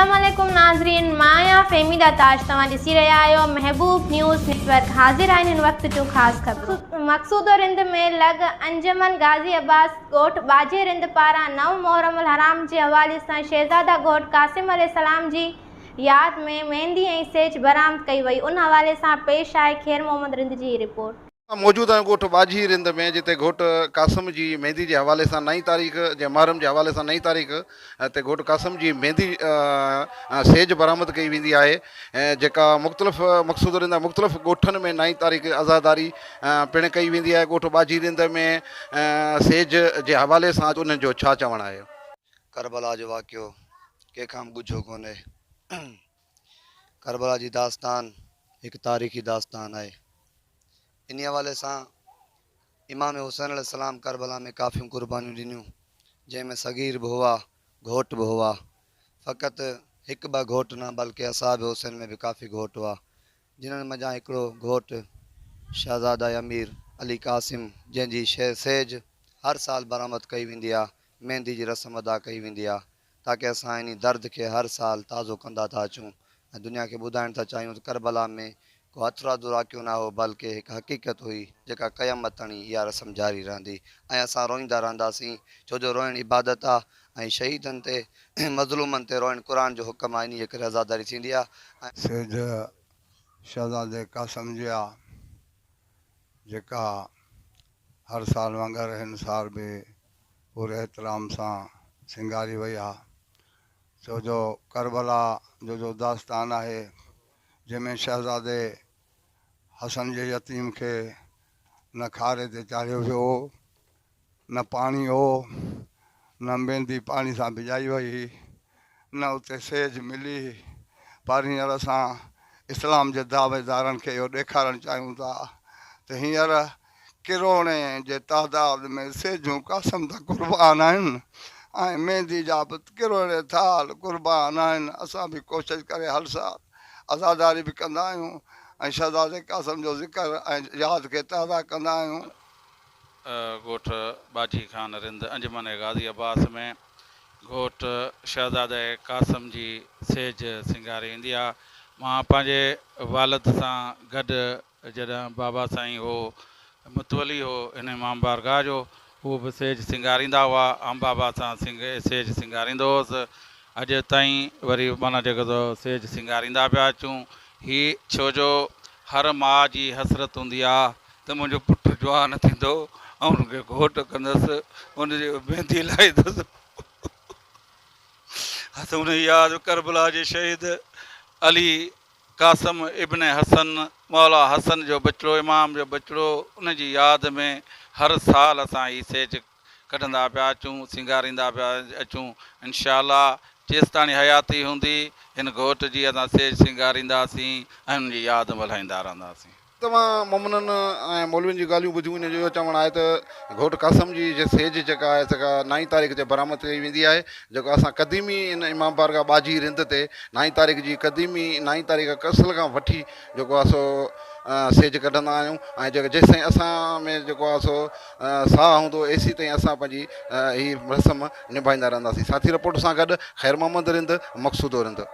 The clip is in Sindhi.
السلام عليڪم ناظرين مان آهيان فهميده تاج توهان ڏسي رهيا آهيو محبوب نيوز نيٽورڪ حاضر آهن هن وقت جون خاص خبرون مقصودو رند ۾ لڳ انجمن غازي عباس ڳوٺ ٻاجهي رند پاران نو محرم الحرام جي حوالي سان شهزاده گهوٽ قاسم عليه السلام جي ياد ۾ ميندي ۽ سيج برآمد ڪئي وئي ان حوالي سان پيش آهي خير محمد رند جي هي رپورٽ. اسان موجود آهيون ڳوٺ ٻاجهي رند ۾ جتي گهوٽ قاسم جي ميندي جي حوالي سان نئين تاريخ جي محرم جي حوالي سان نئين تاريخ تي گهوٽ قاسم جي ميندي سيج برآمد ڪئي ويندي آهي جيڪا مختلف مقصود رند مختلف ڳوٺن ۾ نئين تاريخ عزاداري پڻ ڪئي ويندي آهي ڳوٺ ٻاجهي رند ۾ سيج جي حوالي سان انهن جو ڇا چوڻ آهي. ڪربلا جو واقعو ڪنهن کان به ڳجهو ڪونهي. ڪربلا جي داستان هڪ تاريخي داستان آهي. انهي حوالي سان امام حسين عليه السلام ڪربلا ۾ ڪافيون قربانيون ڏنيون، جنهن ۾ صغير به هئا، گهوٽ به هئا. فقط هڪ ٻه گهوٽ نه بلڪه اصحاب حسين ۾ به ڪافي گهوٽ هئا، جنھن منجھان ھڪڙو گھوٽ شھزاده امير علي قاسم جنھن جي سيج ھر سال برآمد ڪئي ويندي آ، ميندي جي رسم ادا ڪئي ويندي آ، تاڪه اسان انھي درد کي ھر سال تازو ڪندا ٿا اچون ۽ دنيا کي ٻڌائڻ ٿا چاھيون ته ڪربلا ۾ ڪو ھٿرادو واقعو نه ھو بلڪه ھڪ حقيقت ھئي جيڪا قيامت تڻي اھا رسم جاري رھندي ۽ اسان روئيندا رھنداسين ڇو جو روئڻ عبادت آ ۽ شھيدن تي مظلومن تي روئڻ قرآن جو حڪم آ انھي جي ڪري عزاداري ٿيندي آ ۽. سيج شهزادي قاسم جي آ، جيڪا هر سال وانگر هن سال به پوري احترام سان سينگاري وئي آ. ڇو جو ڪربلا جو جو داستان آهي، جنهن ۾ شهزادي حسن جي يتيم کي نه کاري تي چاڙهيو ويو هو، نه پاڻي هو، نه ميندي پاڻي سان ڀڄائي وئي، نه اتي سيج ملي. پر هينئر اسان اسلام جي دعويدارن کي اهو ڏيکارڻ چاهيون ٿا ته هينئر ڪروڙين جي تعداد ۾ سيجون قاسم تان قربان آهن ۽ ميندي جا به ڪروڙين ٿال قربان آهن. اسان به ڪوشش ڪري هر سال عزاداري به ڪندا آهيون ۽ شهزادي قاسم جو ذڪر ۽ ياد کي تازه ڪندا آهيون. ڳوٺ ٻاجهي خان رند انجمن غازي عباس ۾ گهوٽ شهزاده قاسم جي سيج سينگاري ويندي آ. مان پنهنجي والد سان گڏ جڏهن بابا سائين هو متولي هو هن امام بارگاهه جو هو به سيج سينگاريندا هئا آئون بابا سان سيج سينگاريندو هوس اڄ تائين وري معنيٰ جيڪو سو سيج سينگاريندا پيا اچون هي ڇو جو هر ماء جي حسرت هوندي آ ته منهنجو پٽ جوان ٿيندو آئون ان کي گهوٽ ڪندس ان جي ميندي لائيندس هٿ ان ياد ڪربلا جي شهيد علي قاسم ابن حسن مولا حسن جو ٻچڙو امام جو ٻچڙو ان جي ياد ۾ هر سال اسان هي سيج ڪڍندا پيا اچون سينگاريندا پيا اچون انشاء الله جيستاڻي حياتي هوندي هن گهوٽ جي اسان سيج سينگارينداسين ۽ ان جي ياد ملهائيندا رهنداسين. توهان مومنن ۽ مولوين جون ڳالهيون ٻڌيون انهن جو اهو چوڻ آهي ته گهوٽ قاسم جي جي سيج جيڪا آهي سا نائين تاريخ تي برآمد ڪئي ويندي آهي جيڪو اسان قديمي ان امام بارگاهه ٻاجهي رند تي نائين تاريخ جي قديمي نائين تاريخ ڪسل کان وٺي جيڪو آهي سو سيج ڪڍندا آهيون ۽ جيڪو جيستائين اسان ۾ جيڪو آهي سو ساهه هوندو ايسي تائين اسان پنهنجي هي رسم نڀائيندا رهنداسين ساٿي رپورٽ سان گڏ خير محمد رند مقصودو رند.